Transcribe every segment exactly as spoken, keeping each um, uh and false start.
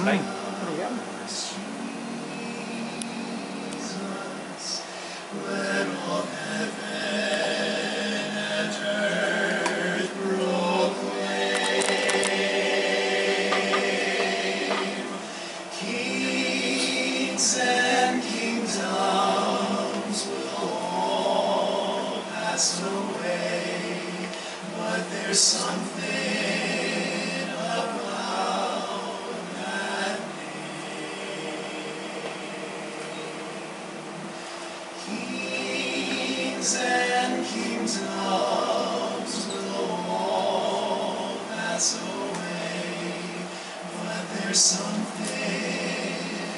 Ay. Kings and kingdoms will all pass away, but there's something about that name. Kings and kingdoms will all pass away, but there's something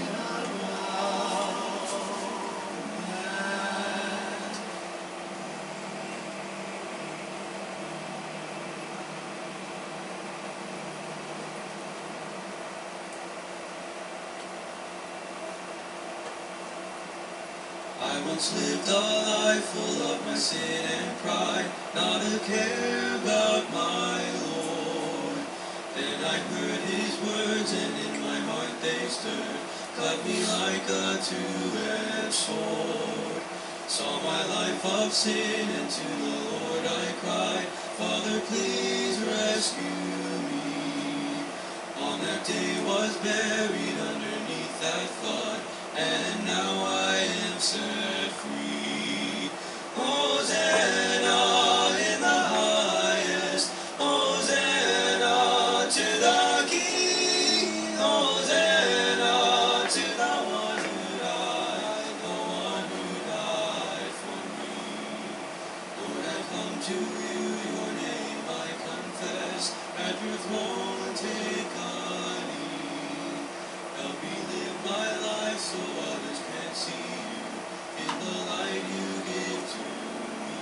about that. I once lived a life full of my sin and pride, not a care about my Lord. Then I heard his words, and in my heart they stirred, cut me like a two-edged sword. Saw my life of sin, and to the Lord I cried, "Father, please rescue me." On that day was buried underneath that flood, and now I am set free. Hosanna in the highest, Hosanna to the King, Hosanna to the one who died, the one who died for me. Lord, I come to you, your name I confess, at your throne take a knee. Help me live my life so others can see you in the light you give to me.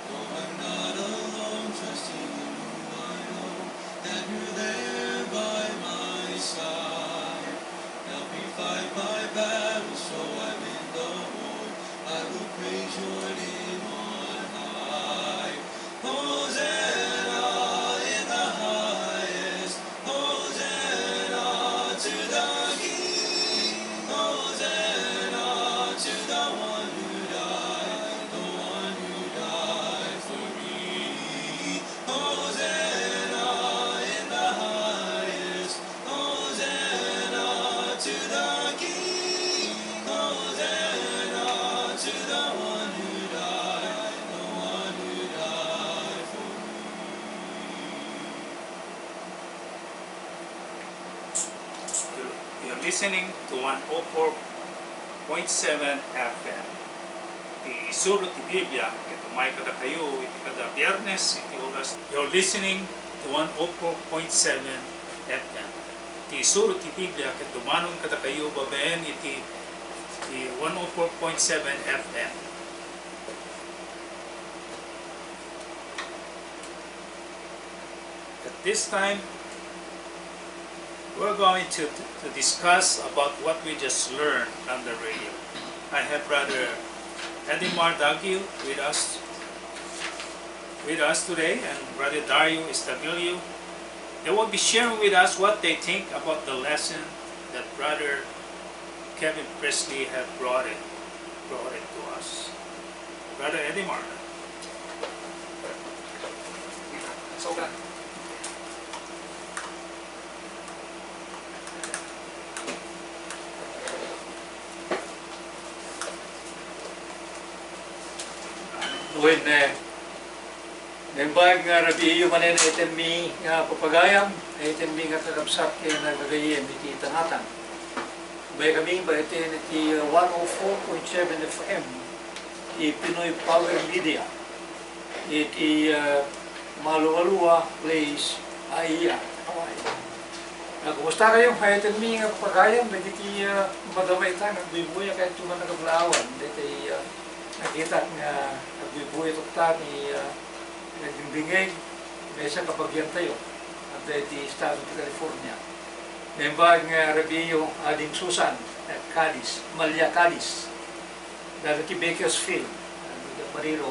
Though I'm not alone, trusting in who I know, that you're there by my side. Help me fight my battle so I win the war. I will praise your name on high. Hosanna in the highest. Hosanna to the King. Hosanna to the one who died, the one who died for me. Hosanna in the highest. Hosanna to the King. Hosanna to the one who died, the one who died for me. You're listening to one oh four point seven F M. Ti isuro ti Biblia ket umay kadakayo iti kada Biyernes iti oras. You're listening to one oh four point seven F M. Ti isuro ti Biblia ket dumanon kadakayo babaen iti, iti one oh four point seven F M. At this time, we're going to, to discuss about what we just learned on the radio. I have Brother Edimar Daguio with us, with us today, and Brother Dario Estabillo. They will be sharing with us what they think about the lesson that Brother Kevin Presley have brought it, brought it to us. Brother Edimar. Sobra. Wen, eh, naimbag nga rabii manen item mi nga papagayam, item mi nga kakabsat ken gagayyem iti tangatang. Umaykami babaen iti, uh, one oh four point seven F M, ti Pinoy Power Media, iti, uh, Malualua Place, Aiya, Hawaii. Ah, kumusta kayo? Item mi nga papagayam dagiti, uh, madama ita nga agbuybuya ket tuman nagablaawan. Dagiti, uh, nakitak nga agbuybuya tukta ni, uh, nagdingdingeg, maysa kabagiantayo, adda iti estado ti California. Naimbag nga rabiiyo, Ading Susan, eh, Cadiz, Malia Cadiz. Dada ti Bakersfield, ah, dada Mariro,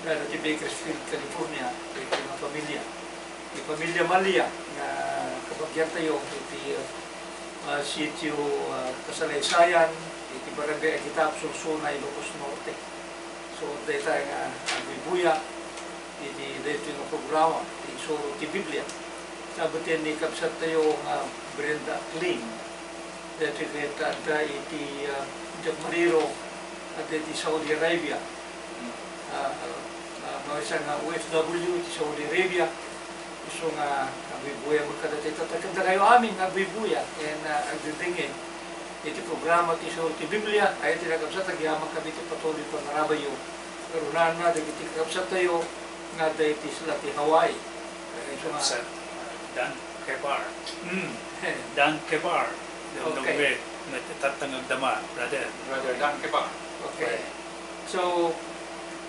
dada ti Bakersfield, California, dagiti nga pamilia. Ti pamilia Malia, nga Agyantayo iti, ah, sitio, ah, Kasalaysayan, iti Barangay Agitap, Sursuna, Ilocos Norte. So, dayta nga agbuybuya iti daytoy nga programa, ti Isuro ti Biblia. Kabiten ni kabsattayo nga Brenda Kling. Daytoy ket adda iti, ah, diak mariro, adda iti Saudi Arabia. Ah, ah, maysa nga O F W iti Saudi Arabia. Isu nga agbuybuya met kadatayo, tatta ken dakayo amin nga agbuybuya ken, ah, agdengngeg iti programa ti Isuro ti Biblia. Ay, iti kakabsat, agyamankami iti patuloy a panngarabyo. Karunana dagiti kakabsattayo nga adda iti isla ti Hawaii. Ay, isu nga Kakabsat, ah, Dan Kepar. Mm. Dan Kepar. Okay. Tatta nga agdama, brother. Brother Dan Kepar. Okay. So,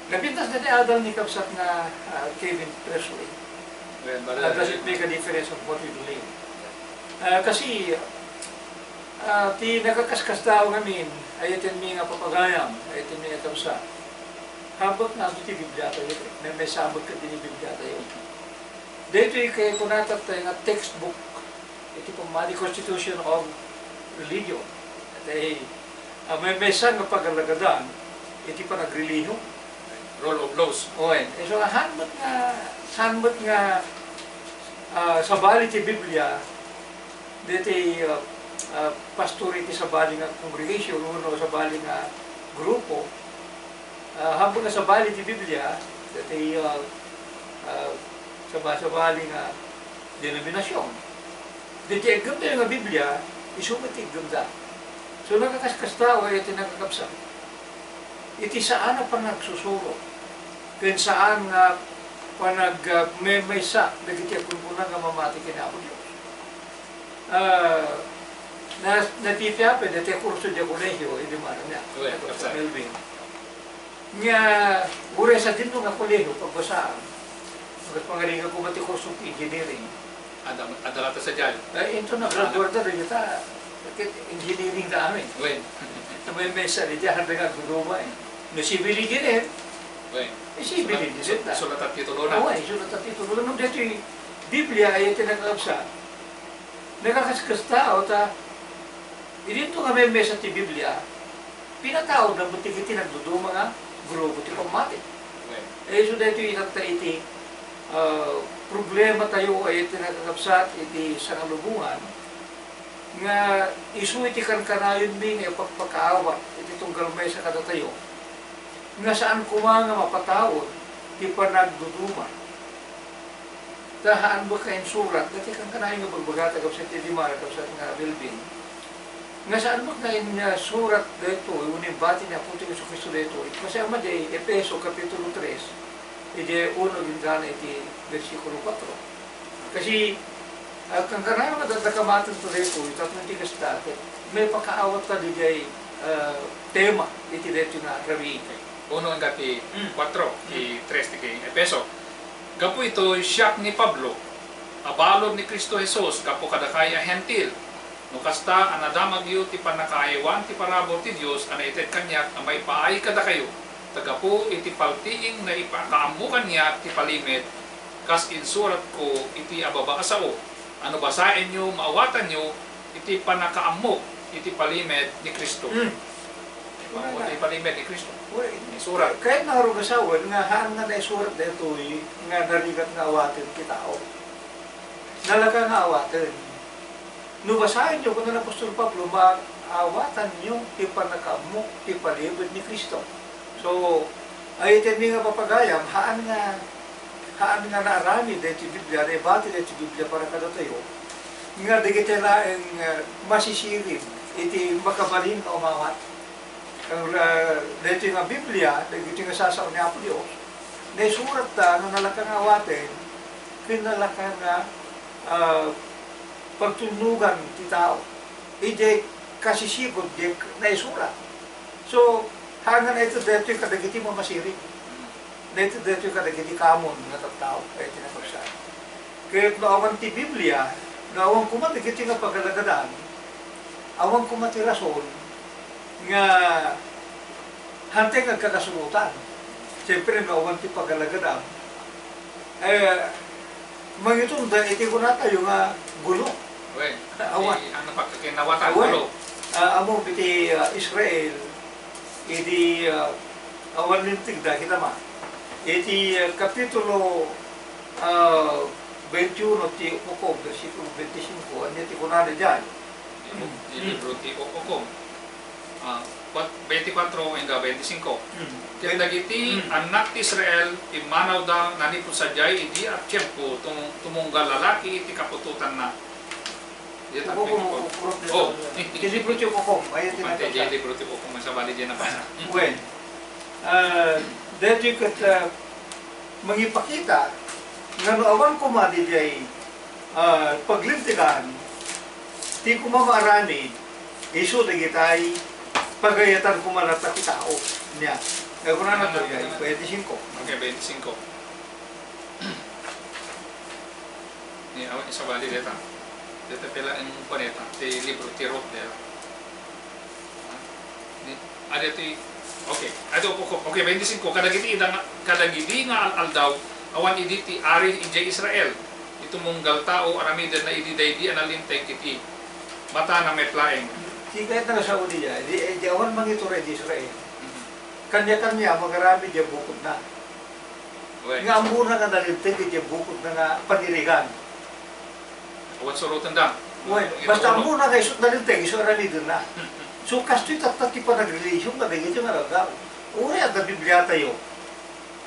napintas na ti adal ni kabsat nga, ah, Kevin Presley. Well, brother, uh, does it make a difference of what we believe? Ah, kasi, ah, ti nakakaskasdaaw ngamin, ay iti mi nga papagayam, ay iti mi nga kabsat. Haanbek nga adda ti Biblia tayo, may, may sabag ka din yung Biblia tayo. Daytoy kay kunatatta nga textbook iti pammati, constitution of religion. Iti, ah, maymaysa nga pagalagadan iti panagrelihiyo. Rule of laws. Oy, eh, so, saan met nga, saan met nga, ah, sabali ti Biblia, diti, ah, ah, pastor iti sabali nga congregation, uno sabali nga grupo, Ah, haanbek nga sabali ti Biblia, daytoy, ah, ah, saba-, sabali nga denominasion. Daytoy iggemda nga Biblia, isu met ti iggemda. So, nakakaskasdaaw iti nakakabsat. Iti saan a panagsusuro, ken saan nga panag-, ah, maymaysa dagiti agkunkuna nga mamati ken Apo Dios. Ah, na-, napipiapay daytoy kurso diay kolehio, idi maram niya. Well, Apo Melvin. Nga, uray sadino nga kolehio, pagbasaan. Kas pangarigan ko, mati kurso ti engineering. Adda, adda latta sadiay. Ay, into na, graduar da, rin ta, ket engineering da amin. Wen. Maymaysa, di, handa nga agduduma, eh. No civil engineer, wen, eh, civil engineer da. Sulatan titulo na. Oo, eh, sulatan titulo na. No, daytoy Biblia, ay, tinagkabsa. Nakakaskasta, o ta, idinto nga maymaysa ti Biblia, pinataudna met dagiti nagduduma nga grupo ti pammati. Amen. Eh, isu daytoy itatta iti, ah, problema tayo, ay iti nakakabsat iti sangalubongan, nga isu iti kankanayonmi nga ipakpakaawat iti tunggal maysa kadatayo, nga saan koma nga mapataud ti panagduduma. Ta haanbek nga insurat, daytoy kankanayon nga bagbagata, kabsat ti Dimara, kabsat nga Melvin. Nga saanbek nga insurat daytoy, wenno imbati ni Apo ti Jesu-Cristo daytoy. Kasi ama di Efeso Kapitulo tres, iti uno agingga iti bersikulo kuatro. Kasi, ah, kankanayon nga dadakamaten to daytoy, tapno ti kasta, ket mapakaawat ta diay, ah, tema iti daytoy nga rabii. Uno agingga ti, mm, kuatro, ti, mm, tres ti Efeso. Gapu itoy, siak ni Pablo, a balud ni Cristo Jesus gapu kadakay a Hentil, no kasta a nadamagyo ti pannakaaywan ti parabur ti Dios a naited kaniak a maipaay kadakayo, ta gapu iti paltiing nga ipakaammo kaniak ti palimed, kas insuratko iti ababa a sao, a no basaenyo, maawatanyo, iti pannakaammok iti palimed ni Cristo. Hmm. Ipaammok iti palimed ni Cristo. Uray, isurat. Kayat nga arugasawen nga haan nga naisurat daytoy nga narigat nga awaten ti tao. Nalaka nga awaten. No basaenyo, kuna ni apostol Pablo, maawatanyo ti pannakaammok ti palimed ni Cristo. So, ay iti mi nga papagayam, haan nga, haan nga naaramid daytoy Biblia, naibati daytoy Biblia para kadatayo, nga dagiti laeng, eh, masisirib iti makabalin nga umawat. Ang, ah, daytoy nga Biblia, dagiti nga sasao ni Apo Dios, naisurat da nga nalaka nga awaten, ken nalaka nga, ah, pagtunnogan ti tao. Idiay kasisigud, diay naisurat. So, haan nga naited daytoy kadagiti mamasirig. Naited daytoy kadagiti kamon nga tattao, ay tinakapsat. Ket no awan ti Biblia, no awan koma dagiti nga pagalagadan, awan koma ti rason nga hantay nga agkakasurotan. Siyempre, no awan ti pagalagadan, eh, mangitunda iti kunatayo nga gulo. Wen, awan. Ti, ano, pagkakinawatan, awan. Tulo. Ah, ammom iti, ah, Israel, idi, ah, awan lintegda, kita ma. Iti, ah, kapitulo, ah, twenty-one ti Ukom, bersikulo twenty-five, ania ti kunana diay? Di, di libro ti Ukom. Ah, kwat-, twenty-four enggana twenty-five. Mm. Ket dagiti, mm, annak ti Israel, immanawda nanipud sadiay idi a tiempo tum-, tumunggal lalaki iti kaputotanna. Diay ta Ukom, twenty-four. Ukom, Ukom, oh. Ti libro ti Ukom, ay, ti Pati nagkapsa. Diay libro ti Ukom, sabali diay nabasa. Wen. Ah, daytoy ket, ah, mangipakita nga no awan koma diay, ah, paglintegan, ti koma maaramid, isu dagitay pagayatan koma latta ti tao. Nia, ay kunana to, ay, twenty-five. Okay, twenty-five. Ni awan isabali deta. Deta pela en paneta, ti libro ti Ruth deta. Ni, adi ti, okay. Adi, okay, okay, twenty-five. Kadagiti ida nga, kadagidi nga al-aldaw, awan idi ti ari idiay Israel. Iti tumunggal tao, aramidenna idi daydi a nalinteg iti matana met laeng. Ti kayat nga sao diay, di, eh, di awan mangitura iti Israel. Mhm. Kanya-kanya, magaramid diay bukodna. Wen. Nga ammona nga nalinteg iti bukodna nga panirigan. Awan surotenda. Wen, iti basta ulo. Ammona nga isu nalinteg, isu aramidenna. So, kastoy tatta ti panagrelihiyon kadagiti nga aldaw. Uray adda Bibliatayo.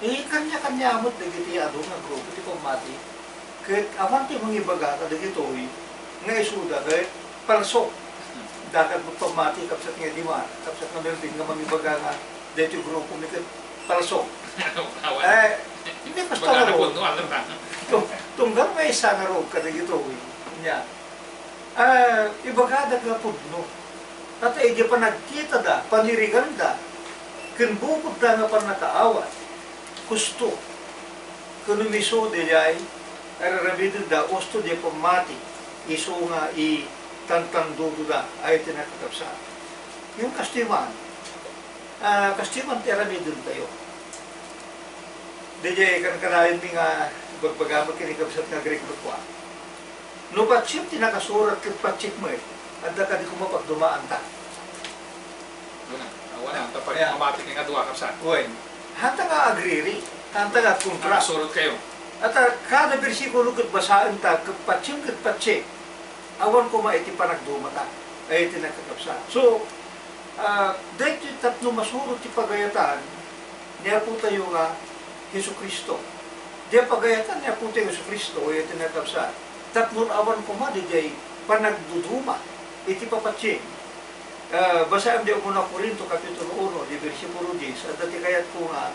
Eh, kanya-kanya met dagiti adu nga grupo ti pammati. Ket awan ti mangibaga kadagitoy nga isuda ket palso. Dakat met pammati, kabsat nga Edimar, kabsat nga Melvin, nga mangibaga nga daytoy grupomi ket palso. Awan. Eh, hindi, basta baga nga na rog. Pudno, alam na. Tung-, tunggal maysa nga rog kadagitoy. Nia. Ah, ibagada nga pudno. Ket idiay panagkitada, paniriganda, ken bukodda nga pannakaawat, husto, ken umiso diay ar-aramidenda, husto diay pammati, isu nga itantandudoda, ay ti nakakabsat. Yung kastoy man, ah, kastoy man ti aramidentayo. Diay kankanayon mi nga ibagbaga met ken ni kabsat nga Greek nga kua. No patiem ti nakasurat ket patiem met, adda kadi koma pagdumaanta. Una, awan, anta pag mamati nga dua, kabsat. Wen. Hanta nga agriri, hanta nga kontra. Nakasurat kayo. At, ah, kada bersikulo ket basaenta, ket patiem ket patiem. Awan koma iti panagdumata, ay iti nakakabsat. So, ah, daytoy tapno masurot ti pagayatan ni Apotayo nga Jesu-Cristo. Diay pagayatan ni Apotayo Jesu-Cristo, ay iti nakakabsat. Tapno awan koma diay panagduduma iti papatien. Ah, basaem diay umuna Corinto, Kapitulo uno, di bersikulo dies, adda ti kayatko nga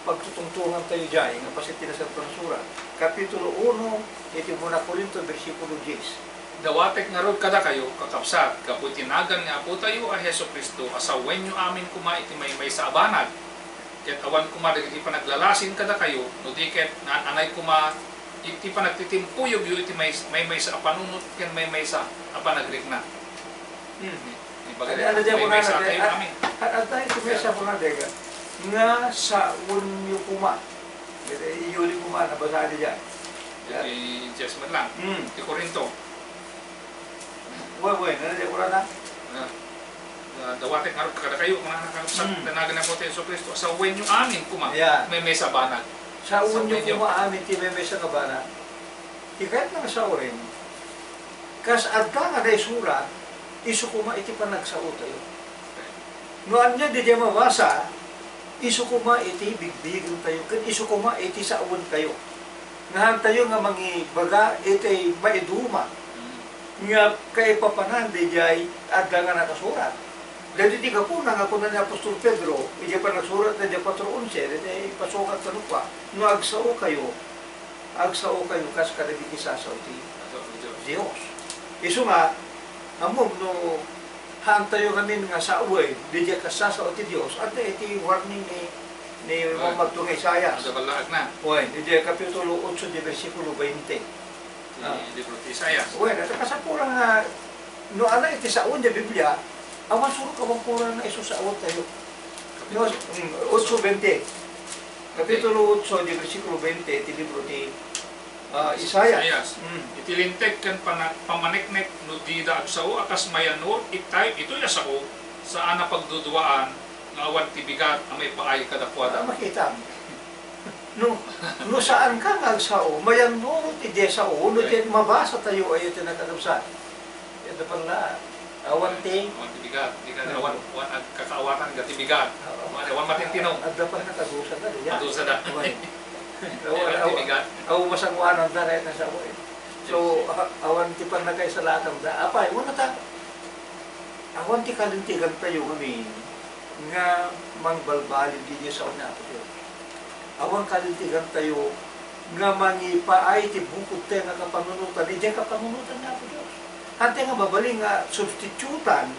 pagtutungtongan tayo diay nga paset ti Nasantoan a Surat. Kapitulo uno, iti umuna Corinto, bersikulo dies. Dawatek ngarud kadakayo, kakabsat, gapu iti nagan nga Apotayo a Jesu-Cristo a sawenyo amin koma iti maymaysa a banag, ket awan koma dagiti panaglalasin kadakayo, no di ket naan-anay koma iti panagtitimpuyoyo iti may-, maymaysa a panunot ken maymaysa a panagrikna. Hmm. Ibaga, ano, ano diay maymaysa kunana, kayo, ah, amin. Ah, ah, tayo, maysa kunana, nga sawenyo koma. Iyuli koma, nabasa diay. Iti Dies met lang. Hmm. Ti Corinto. Wen, wen, ano diay kunana? Ah, ah, dawatek ngarud kadakayo, kunana, kakabsat, hmm, ti nagan ni Apo Jesu-Cristo, sawenyo amin koma, yeah, maymaysa a banag. Sawenyo koma amin ti maymaysa nga banag. Ti kayatna nga sawen, kas adda nga naisurat, isu koma iti panagsaotayo. No ania diay mabasa, isu koma iti bigbigentayo, ken isu koma iti sawen tayo. Nga hantayo nga mangibaga iti maiduma nga kaipapanan diay adda nga nakasurat. Daytoy ti gapuna nga kuna ni apostol Pedro, idiay panagsuratna idiay kuatro onse, daytoy ipasukat kano kua, no agsao kayo, agsao kayo kas kadagiti sasao ti Dios. Isu nga, ammom no haantayo ngamin nga sawen, diay kas sasao ti Dios, adda iti warning ni, ni, wen, Muhammad to nga Isaias. Adda ballaag na. Wen, idiay Kapitulo otso, di bersikulo twenty. Ti, ah, libro ti Isaias. Wen, at kasapulan nga, no, ala iti sawen diay Biblia, awan surot, awan kurang nga isu sawen tayo. No, kapitulo, mm, otso twenty. Kapitulo otso, di bersikulo twenty, ti libro ti Ah, Isaias. Isaias. Mm. Iti linteg ken pana-, pammaneknek no dida agsao a kas mayannurot itayo, itoy a sao, saan a pagduduaan nga awan ti bigat a maipaay kadakuada. Ah, makita. No, no saan ka nga agsao, mayannurot idiay sao, no diay mabasa tayo, ay iti nakakabsat. Iti pala, awan ti Awan ti bigat. Di ka, awan, awan ag-, kakaawatan ka ti bigat. Oo. Awan, awan matintinong. Adda pa nakadusa na, diyan. Madusa na. Awan. Awan, awan ti bigat. Awan masanguanan da, kaya nasa awan. So, a-, awan ti pannakaisalakan da. Apay, wala ta. Awan ti kalintegan tayo, ngamin. nga mangbalbaliw diay sao ni Apo Dios. Awan kalintegan tayo nga mangipaay ti bukod tayo nga kapanunotan, idiay kapanunotan ni Apo Dios. Hantay nga mabalin nga substitutan,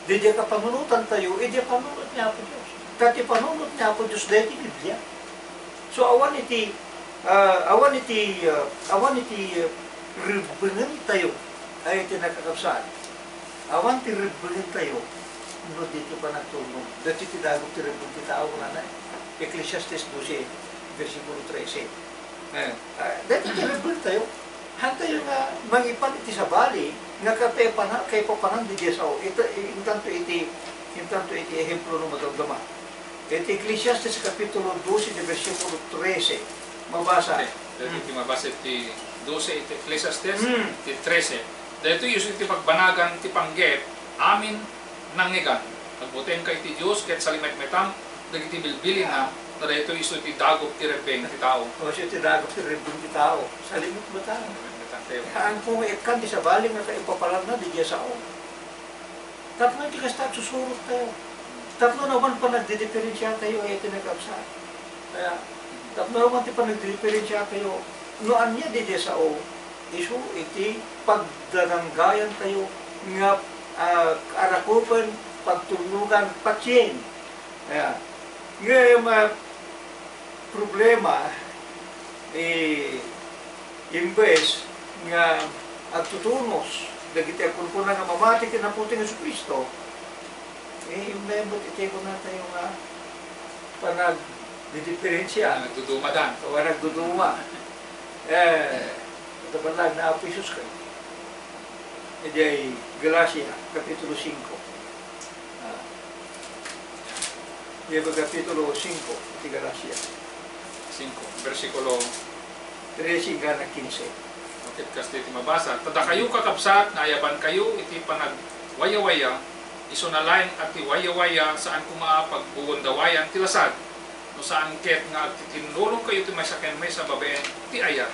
diay kapanunotan tayo, idiay panunot ni Apo Dios. Ta ti panunot ni Apo Dios, daytoy Biblia. So, awan iti, ah, awan iti, ah, awan iti, ah, ribbengen tayo, ay iti nakakabsat. Awan ti ribbengen tayo, no di ti panagtulnog. Daytoy ti dagup ti ribbeng ti tao, kunana, Eclesiastes dose, bersikulo trese. Eh, ah, daytoy ti ribbeng tayo. Hantayo nga mangipan iti sabali, nga kapepana-, kaipapanan diay sao. Ita-, intanto iti, intanto iti ehemplo no madamdama. Iti Eclesiastes kapitulo dose, di bersikulo trese. Mabasa. Okay. Daytoy ti mabasa iti dose iti Eclesiastes, Hmm. iti trese. Daytoy isu iti pagbanagan ti panggep, amin nangngegan. Agbutengka iti Dios ket salimetmetam dagiti bilbilinna, ta daytoy isu ti dagup ti rebbeng ti tao. O, isu ti dagup ti rebbeng ti tao. Salimetmetam. Salimetmetam tayo. Haan ko nga ikkan ti sabali nga kaipapananna diay sao. Tapno iti kasta, agsusurot tayo. Tapno awan panagdidiferensia tayo, ay iti nagkabsat. Kaya, tapno awan ti panagdidiferensia tayo, no ania diay sao, isu iti pagdadanggayan tayo nga, ah, arakupen, pagtulnugan, patien. Kaya, ngem, ah, problema, eh, imbes nga agtutunos dagiti agkunkuna nga mamati ken Apotayo nga Jesu-Cristo, eh, imbes iti kunatayo nga panagdidiferensia. Panagdudumadan. O panagduduma. Eh, ito pala, naapo Jesus kay. Idiay Galacia, Kapitulo singko. Ah. Diay Kapitulo singko, iti Galacia. Singko, bersikulo. Trese inggana kinse. Ket kasta iti mabasa, ta dakayo, kakabsat, nga ayabankayo iti panagwayawaya, isuna laeng a ti wayawaya, saan koma a pagbugondawayan ti lasag. No saan ket nga agtitinnulongkayo ti maysa ken maysa babaen ti ayat.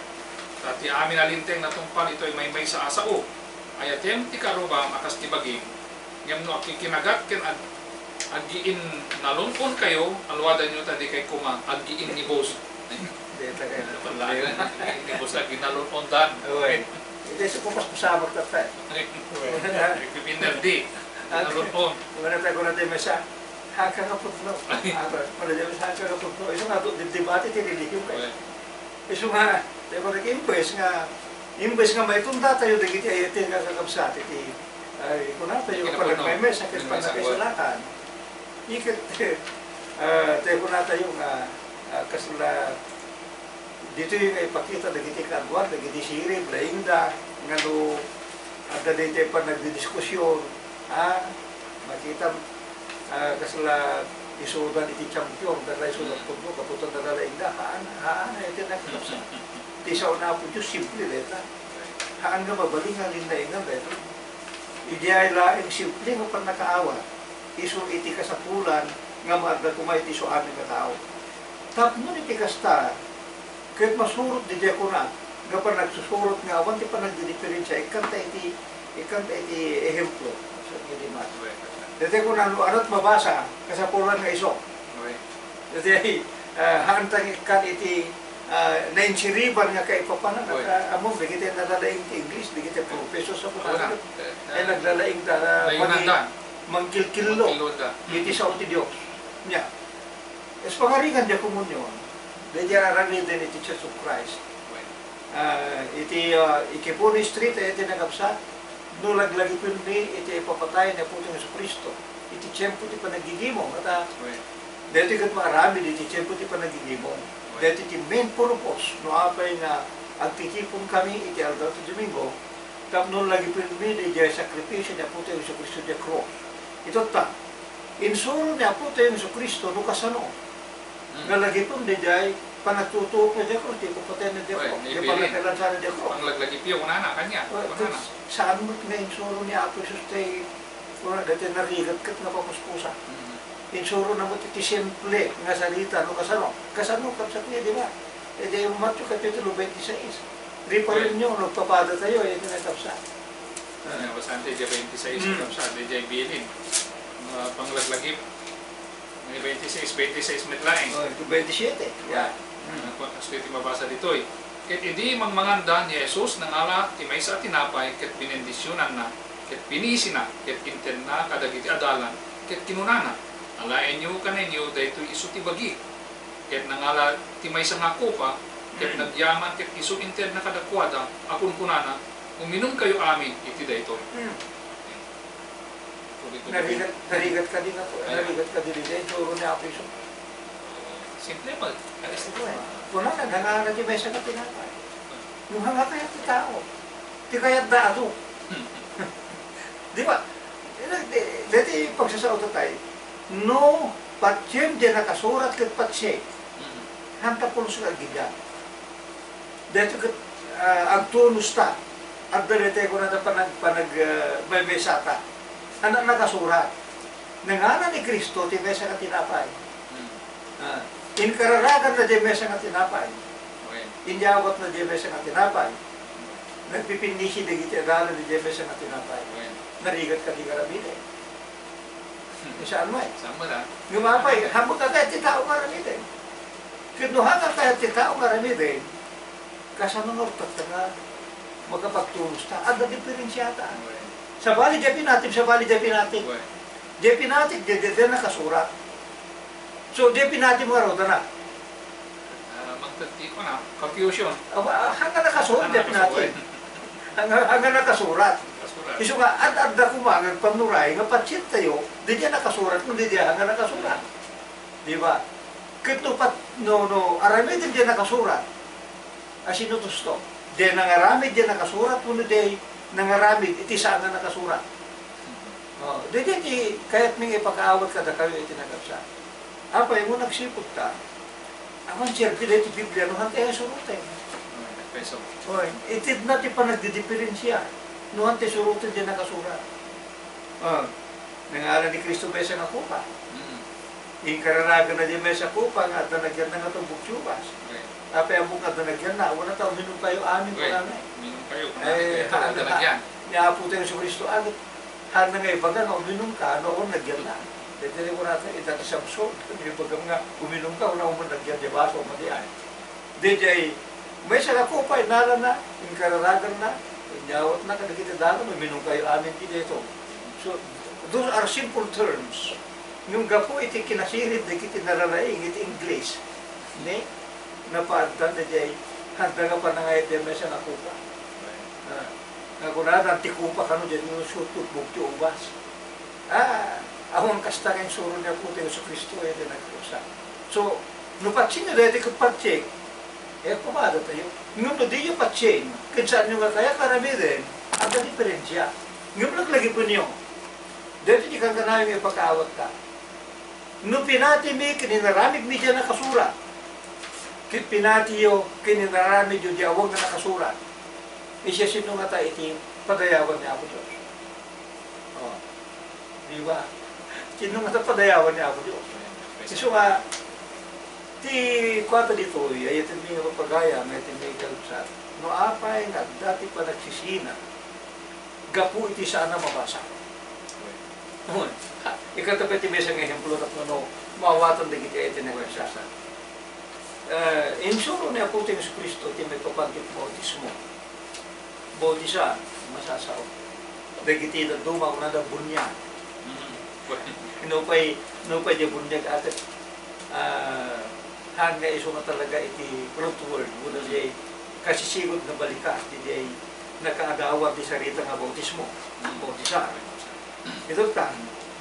Ta ti amin a linteg natungpal itoy maymaysa a sao. Ayatem ti karrubam a kas ti bagim. Ngem no agkikinagat ken ag-, aggiinnalun-onkayo, aluadanyo ta dikay koma aggiinnibus. Deta kay Ano ba talaga? Aggiinnibus, aggiinnalun-ondan. Uy. Iti isu ko mas masamak tatta. Agpipinaldi. Ag- Aggiinnalun-on. Wala tayo ko na tayo masa. Haka nga putno. Ay. Ako, wala tayo masa haka nga putno. Isu nga to, dibdibati ti religion kayo. Uy. Isu nga, tayo ko nag-imbes nga, imbes nga maitunda tayo dagiti ayaten nga kakabsat, iti, ay, kunatayo, Kinapuno. Panagmeme, sakit Kinapuno. Panagkaisalakan. Iket, ah, tayo kunatayo nga, ah, kasla, ditoy nga ipakita dagiti kaaduan, dagiti sirib, laingda, nga no, adda daytoy panagdidiskusyon, ah, makita, ah, kasla isudan iti champion, kasla isudan Mm. football, kaputan na laingda, haan, haan, iti nakakapsa. Ti sao na Apo Dios, simple dayta. Haan nga mabalin nga linnaingan dayta. Idiay laeng simple nga pannakaawat, isu iti kasapulan nga maadda koma iti isu amin nga tao. Tapno iti kasta, ket masurot di diakona nga panagsusurot nga awan ti panagdidiferensia, ikkanta iti, ikkanta iti ehemplo. Sa iti mat. Daytoy kuna no anat mabasa, kasapulan nga isu. Daytoy, ah, haan ta nga ikkan iti, ah, nainsiriban nga kaipapanan, Uy. At, ah, ammom, dagiti nalalaing ti English, dagiti professor sa Wala. Ay, naglalaing ta, ah, Layunan mangi-, da. Mangkilkillo. Mangkillo da. Iti sao ti Dios. Nya, Is pangarigan diay komunion, daydiay aramiden iti Church of Christ. Ah, iti, ah, Ikipuni Street, iti nakabsat, no laglagipenmi iti ipapatay ni Apotayo Jesu-Cristo, iti tiempo ti panagigimong, ata, Right. daytoy ket maaramid iti tiempo ti panagigimong. Right. Daytoy ti main purpose, no apay nga Agtitiponkami iti aldaw ti Domingo tapno lagipenmi daydiay sakripisio ni Apotayo Jesu-Cristo idiay krus. Itatta, insuro ni Apotayo Jesu-Cristo no kasano nga lagipem daydiay panagtutuokna idiay krus, ti ipapatayna idiay krus, ti panagkalansaanna idiay krus. Panglaglagipyo, kunana, kaniak, kunana. Saan met nga insuro ni Apo Jesus ti, kunana, daytoy narigat ket napamuspusan. Insurona met iti simple nga sarita no kasano. Kasano, kabsatmi, di ba? Iti Mateo Kapitulo twenty-six. Riparenyo, nagpapadatayo, iti nakabsat. Ania, basaen ti diay twenty-six, kabsat, diay bilin. Panglaglagip. May twenty-six, twenty-six met laeng. Oh, iti twenty-six. Yeah. Kastoy ti mabasa ditoy. Ket idi mangmanganda ni Jesus, nangala ti maysa a tinapay ket binendisionanna, ket pinisina, ket intedna kadagiti adalan, ket kinunana, "Alaenyo kanenyo, daytoy isu ti bagik." Ket nangala ti maysa nga kopa, ket nagyaman, ket isu intedna kadakuada a kunkunana, "Uminumkayo amin iti daytoy." Narigat, narigat kadi nga, narigat kadi daydiay insuro ni Apo Jesus. Simple man. Kunana, nangala ti maysa nga tinapay. No, ania kayat ti tao? Ti kayatda adu. Di ba? Daytoy pagsasao tayo. No patiem diay nakasurat ket patiem. Haan ta pulos nga agiddian. Daytoy ket, ah, agtunosta. Adda daytoy kunada panag-, panag-, ah, maymesata. Ania nakasurat? Nangala ni Cristo ti maysa nga tinapay. Ah, inkararaganna diay maysa nga tinapay. Inyawatna diay maysa nga tinapay. Nagpipinnisi dagiti adalan diay maysa nga tinapay. Narigat kadi nga aramiden? Saan met. Saan met, ah. Ngem apay, haan met a kayat ti tao nga aramiden. Ket no haan a kayat ti tao nga aramiden, kasano nga rutatta nga makapagtunosta? Adda diferensiata. Sabali diay pinatim, sabali diay pinatim. Diay pinatim, diay, diay, diay nakasurat. So, diay pinatim nga rutana. Ah, magtagtiko na, confusion. Aba, haan nga nakasurat diay pinatim. Haan nga, haan nga nakasurat. Isu nga, ad-adda koma nga agpannuray nga patiem tayo, diay nakasurat, kundi diay haan nga nakasurat. Di ba? Ket no pat-, no, no, aramiden diay nakasurat, asino tosto? Diay nangaramid diay nakasurat, wenno diay nangaramid iti saan nga nakasurat? Oh, daydiay ti kayatmi nga ipakaawat kadakayo iti nakabsat. Apay, no nagsipud ta, awan serbi daytoy Biblia no haan ti suroten. Oy, itedna ti panagdidiferensia no haan ti suroten diay nakasurat. Oh, nangala ni Cristo maysa nga kopa. Inkararaganna diay maysa a kopa nga adda nagyanna nga tumbok ti ubas. Apay ammok nga adda nagyanna? Awan ta, "Uminumkayo amin," kunana. "Uminumkayo," kunana. Eh, haan, adda nagyan. Ni Apotayo Jesu-Cristo, haan nga ibaga nga uminumka no awan nagyanna. Daytoy kunana, ita ti Samson, ibagam nga uminumka, awan nagyan ti baso, madi ay. Daydiay maysa nga kopa, innalana, inkararaganna, inyawatna kadagiti adalan, "Uminumkayo amin iti daytoy." So, those are simple terms. Ngem gapu iti kinasirid dagiti nalalaing iti Ingles, ne, napaaddan daydiay handa nga panangayat diay maysa nga kopa. Ah, nga kunada, "Ti kopa kano diay no tumbok ti ubas." Ah, awan kasta nga insuro ni Apotayo Jesu-Cristo iti nagkrusa. So, no patsienyo daytoy ket patsien, eh, kumadatayo. Ngem no diyo patsien, ket saanyo nga kayat aramiden, adda diferensia. Ngem laglagipenyo. Daytoy ti kankanayon nga ipakaawatta. No pinatimi ken inaramidmi diay nakasurat, ket pinatiyo ken inaramidyo diay awan nga nakasurat, isiasino ngata iti padayawan ni Apo Dios? Oh. Di ba? Sino nga padayawan ni Apo Dios? Isu nga, ti kuata ditoy, ay iti mi nga papagayam, ay iti mi kalubsat. No apay nga adda ti panagsisina, gapu iti saan a mabasa. Wen. Ha, ikatabi ti maysa nga ehemplo tapno no, maawatan dagiti ay iti nagkasasat. Eh, insuro ni Apo ti Jesu-Cristo ti maipapan ti bautismo. Bautisa, masasao. Dagiti dadduma, kunada, bunyag. Mm. Nupay, nupay diay bunyag, atek, ah, haan nga isu nga talaga iti root word, wenno diay kasisigut nga balikas, diay nakaadawat ti sarita nga bautismo, bautisar. Itatta,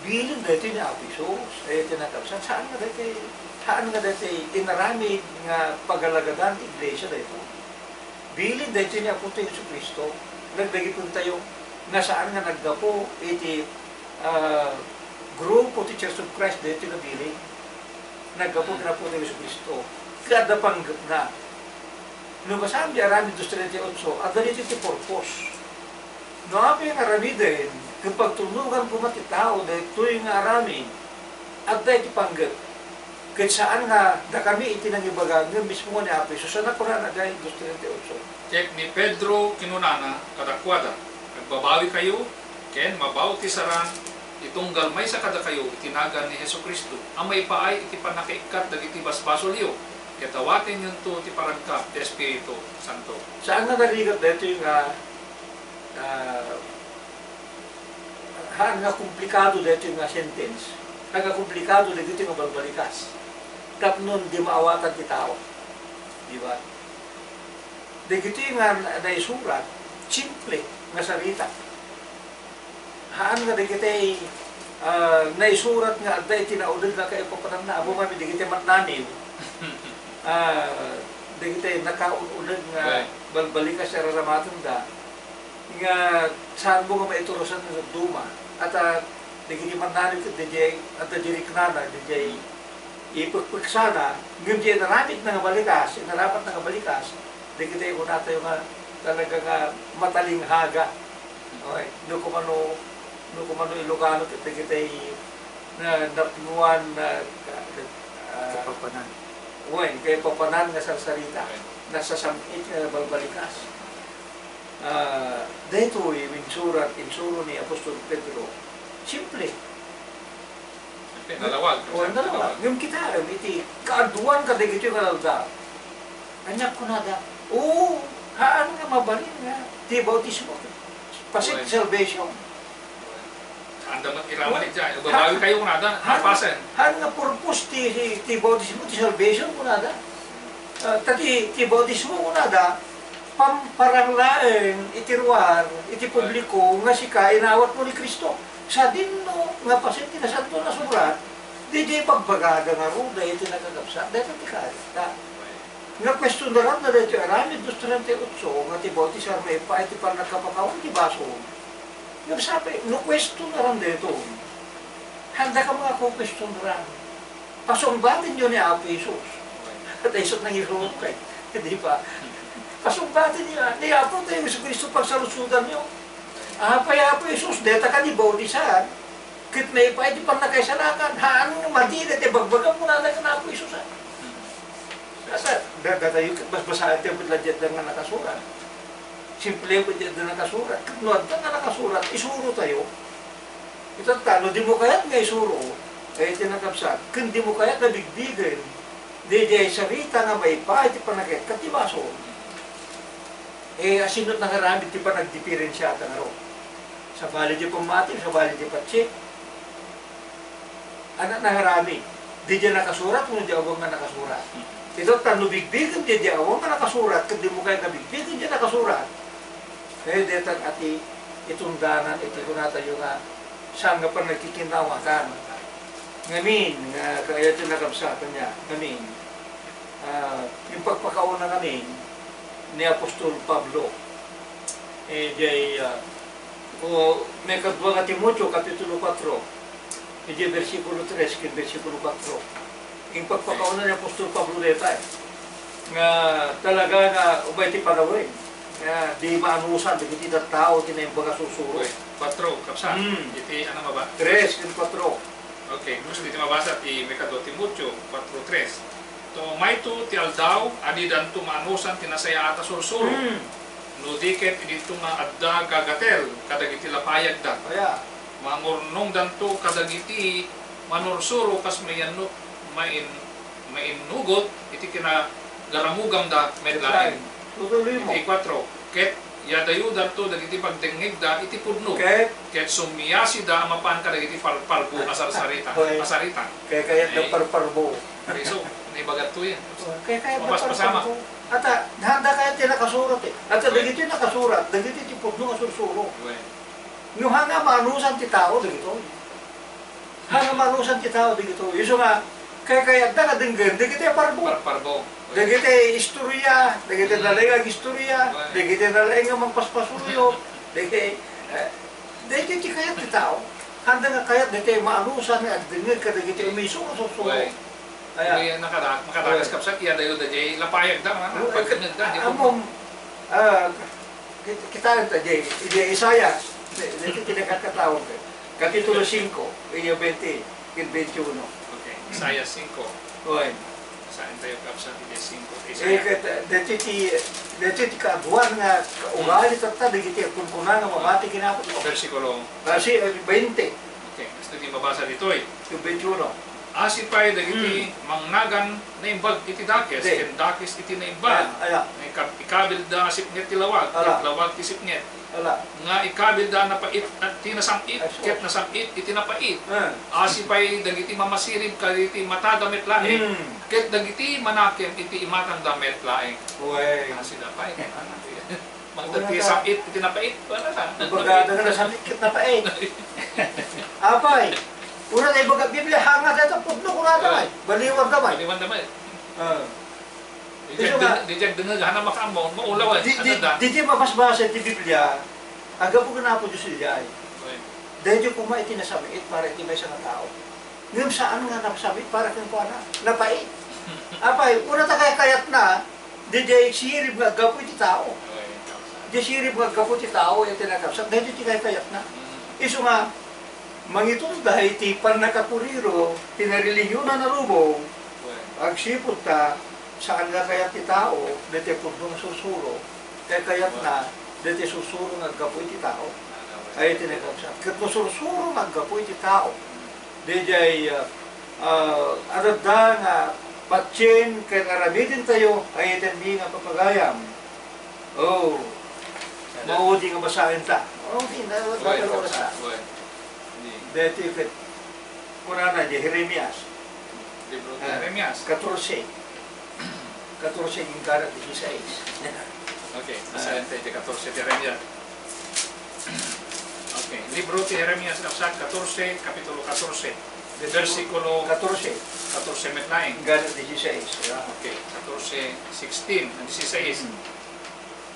bilin daytoy ni Apo Jesus, ay ti nakabsat, saan nga daytoy, saan nga daytoy inaramid nga pagalagadan ti iglesia daytoy. Bilin daytoy ni Apotayo Jesu-Cristo. Nagdagipentayo nga saan nga naggapu iti, ah, grupo ti Church of Christ daytoy nga bilin. Naggapu ken Apotayo Jesu-Cristo. Ket adda panggepna. No kasano ti aramid dos treinta y ocho, adda ditoy ti purpose. No apay nga aramiden, ket pagtulnogan koma ti tao daytoy nga aramid, adda iti panggep. Ket saan nga dakami iti nangibaga, ngem mismo nga ni Apo Jesus, a nakunana, Jai dos treinta y ocho. Ket ni Pedro kinunana kadakuada, "Agbabawikayo ken mabautisaran ti tunggal maysa kadakayo iti nagan ni Jesu-Cristo a maipaay iti pannakaikkat dagiti basbasolyo, ket awatenyonto ti paragkap ti Espiritu Santo." Saan nga narigat daytoy nga, ah, haan nga komplikado daytoy nga sentence. Haan nga komplikado dagitoy nga balbalikas. Tapno di maawatan ti tao. Di ba? Dagitoy nga na-, naisurat, simple nga sarita. Haan nga dagitoy, ah, naisurat nga adda iti naudeg nga kaipapananna. Ammom amin dagitoy mannaniw. Ah, dagitoy nakaun-uneg nga Right. balbalikas a raramatenda. Nga saanmo nga maiturusan nga dadduma. At, ah, dagiti mannaniw ket diay, adda di riknana, diay ipekpeksana, ngem diay inaramidna nga balikas, inaramatna nga balikas, dagiti kunatayo nga talaga nga matalinghaga. Okay. No kumano, no kumano Ilocano, ket dagiti na napnuan na, ah, Kapapanan. Wen, kaipapanan nga sarsarita, Wen. Nasasam-it nga balbalikas. Ah, daytoy insurat, insuro ni Apostol Pedro. Simple. Simple, nalawag. O, nalawag. Ngem kitaem iti kaaduan kadagitoy nga aldaw. Ania kunada? Oo, haan nga mabalin nga ti bautismo. Paset ti Wen. Salvation. Anda met iraman iti, babawi kayo kunada, Haan, napasen. Haan nga purpose ti, ti bautismo, ti salvation kunada. Ah, ta ti, ti bautismo kunada, pamparang laeng iti ruar, iti publiko, nga sika inawatmo ni Cristo. Sadino nga paset ti Nasantoan a Surat, diay ibagbagada ngarud daytoy nakakabsat, daytoy ti kayatda. Nga kuestionaranna daytoy aramid, dos treinta y ocho, nga ti bautisar maipaay ti pannakapakawan ti basol. Ngem sapay, no kuestionaran daytoy, haanda ka nga kukuestionaran. Pasungbatenyo ni Apo Jesus. Ket isut' nangisuro kay, di ba? Pasungbatenyo ni Apo tayo Jesu-Cristo pagsaludsodanyo. Apay Apo Jesus, deta ka ni bautisan, ket maipaay ti pannakaisalakan. Haan nga madi deti bagbagam, kunana ken Apo Jesus, a. Asa, da-, datayo ket basbasaen tayo met la diay adda nga nakasurat. Simple met diay adda nakasurat. Ket no adda nga nakasurat, isuro tayo. Itatta, no dimo kayat nga isuro, ay ti nakabsat, ken dimo kayat nga bigbigen, diay sarita nga maipaay ti pannakaikkat ti basol. Eh, asino nangaramid ti panagdiferensiata ngarud? Sabali diay pammati, sabali diay patse. Ania nangaramid? Diay nakasurat wenno diay awan nga nakasurat? Itatta, no bigbigen diay awan nga nakasurat, ket dimo kayat nga bigbigen diay nakasurat. Kaya detan a ti itundanan iti kunatayo nga saan nga panagkikinawatan. Ngamin, nga kayat ti nakabsatan niya, ngamin, ah, impagpakauna ngamin ni Apostol Pablo. Eh, diay, ah, o, maikadua nga Timoteo, Kapitulo kuatro. Idiay bersikulo tres ken bersikulo kuatro. Impagpakauna ni Apostol Pablo dayta, eh, nga talaga nga umay ti panawen, nga di maanusan dagiti tattao ti naimbag a sursuro. Kuatro, kapsat. Hmm. Iti ano nga ba? Tres ken kuatro. Okay, gusto iti mabasa ti maikadua Timoteo kuatro tres. To, mayto ti aldaw a didanto maanusan ti nasayaat a sursuro. Hmm. No di ket idinto nga adda gagatel kadagiti lapayagda. Aya. Mangurnongdanto kadagiti manursuro kas mayanno-, main-, mainnugot iti kinagaramugamda met laeng. Tutuloy mo. Iti kuatro, ket yadayodanto dagiti pagdengngegda iti pudno. Ket? Ket sumiasida a mapan kadagiti parparbo a sarsarita. Hoy. A sarita. Kaya kayat da parparbo. Isu, naibaganto yan. Kaya kayat da parparbo. Ata, handa kayat ti nakasurat, eh. Ata, dagiti nakasurat, dagiti ti pudno a sursuro. Wen. No, haan nga maanusan ti tao dagitoy. Haan nga maanusan ti tao dagitoy. Isu nga, kaya kayat da nga denggen dagiti parbo. Par-, parbo. Dagiti istorya, dagiti nalaing nga istorya, dagiti nalaing nga mangpaspasuyo, dagiti, eh, dagiti ti kayat ti tao. Haanda nga kayat dagiti maanusan nga agdengngeg kadagiti umisu nga sursuro. Aya. Iti nakada-, makadakas, kapsat, iya dayo daydiay lapayagda, nga, pagdengngegda, di ko ammom, ah, kit-, kitaen ta, di, di Isaias, di, di, di, di, Kapitulo singko, iya twenty. Ken twenty-uno. Okay. Isaiah singko. Oy. Basaen tayo, kapsat, iti singko. Eh, Isaiah. Ket, eh, deti ti, deti ti kaaduan nga ugali tatta, dagiti agkunkuna nga mabati ken Apo Dios. Bersikulo. Basi, eh, twenty. Okay. Basta di mabasa ditoy. Yung twenty-uno. Asi pay dagiti mangnagan naimbag iti dakes, ken dakes iti naimbag. Ala, ala. Nga ikab-, ikabilda a sipnget ti lawag, ken lawag ti sipnget. Ala. Nga ikabilda a napait ti nasam-it, ket nasam-it iti napait. Ah. Asi pay dagiti mamasirib kadagiti matada met laeng, ket dagiti manakem iti imatangda met laeng. Uy. Asi da pay. Mangted ti sam-it iti napait. Wala na. Kumbaga, daga nasam-it ket napait. Apay, una na ibaga Biblia, hanga dayta pudno, kunada pay. Baliwar da pay. Baliwar da pay. Ah. Di diak dengngeg, haan a makaammo, maulaw, eh. Di, di, di, di mabasbasa ti Biblia, aggapu ken Apo Dios idiay. Daydiay koma iti nasam-it para iti maysa nga tao. Ngem saan nga nasam-it para kenkuana. Napait. Apay, una ta kaykayatna, diay sirib nga aggapu iti tao. Diay sirib nga aggapu iti tao, iti nakapsat, daydiay ti kaykayatna. Isu nga, mangitulda iti pannakakuriro ti narelihion a narubong, agsipud ta, saan nga kayat ti tao, daytoy pudno nga sursuro, kaykayatna, daytoy sursuro nga aggapu iti tao. Ay, iti nakapsat. Ket no sursuro nga aggapu iti tao, daydiay, ah, ah, adda nga patien ken aramidentayo, ay iti mi nga papagayam. Oh, maudi nga basaen ta. Maudi na, oy, oras ta. Oy. Daytoy ket, kunana, di Jeremias. Libro ti Jeremias. Katorse. Katorse, inggana dieciséis. Okay, basaen ta iti katorse ti Jeremias. Okay, libro ti Jeremias, kapsat, katorse, kapitulo katorse. Bersikulo katorse. Katorse met laeng. Inggana dieciséis. Yeah. Okay, katorse, sixteen, dieciséis.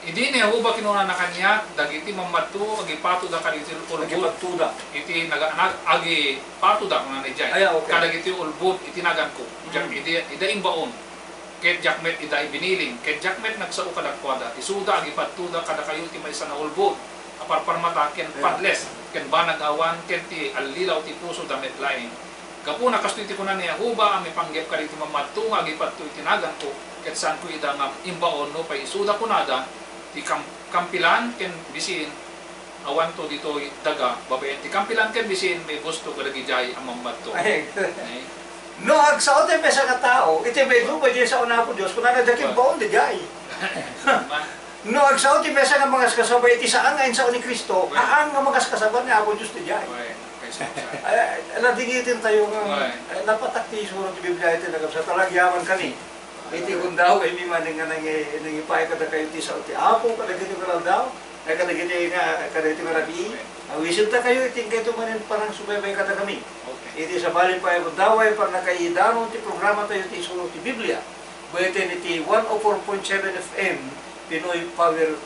Idi ni Jehovah kinunana kaniak, dagiti mammadto agipatoda kadagiti ulbod. Agipatoda. Iti naga-, nag-, agipatoda, kunana idiay. Ay, ah, okay. Kadagiti ulbod iti naganko. Diak idi, ida imbaon. Ket diak met ida ibiniling, ket diak met nagsao kadakuada. Isuda agipatoda kadakayo iti maysa nga ulbod a parparmata ken padles, ken banag awan, ken ti allilaw ti pusoda met laeng. Gapuna kastoy ti kuna ni Jehovah a maipanggep kadagiti mammadto nga agipatto iti naganko, ket saanko ida nga imbaon nupay isuda kunada ti kam-, kampilan ken bisin, awanto ditoy daga babaen ti kampilan ken bisin maibusto kadagidiay a mammadto. Ay. Ay. No agsao ti maysa nga tao, iti maiduma diay sao ni Apo Dios, kunana, diak imbaon daydiay. Ma- No agsao ti maysa nga mangaskasaba iti saan nga insao ni Cristo, haan nga mangaskasaba ni Apo Dios daydiay. Ay, nadingiten tayo nga, ay, napatak ti isuro ti Biblia iti nagkapsat, talagyaman kami. Iti gundaway mi manen nga nangi-, nangipaay kadakayo ti sao ti Apo kadagiti nga aldaw, ay kadagiti nga, kadagiti nga rabii. Awisidta kayo iti inkayto manen panangsubaybay kadakami. Iti sabali pay a gundaway, pannakaidanon ti programa tayo ti Isuro ti Biblia. Baeten iti one oh four point seven F M, Pinoy Power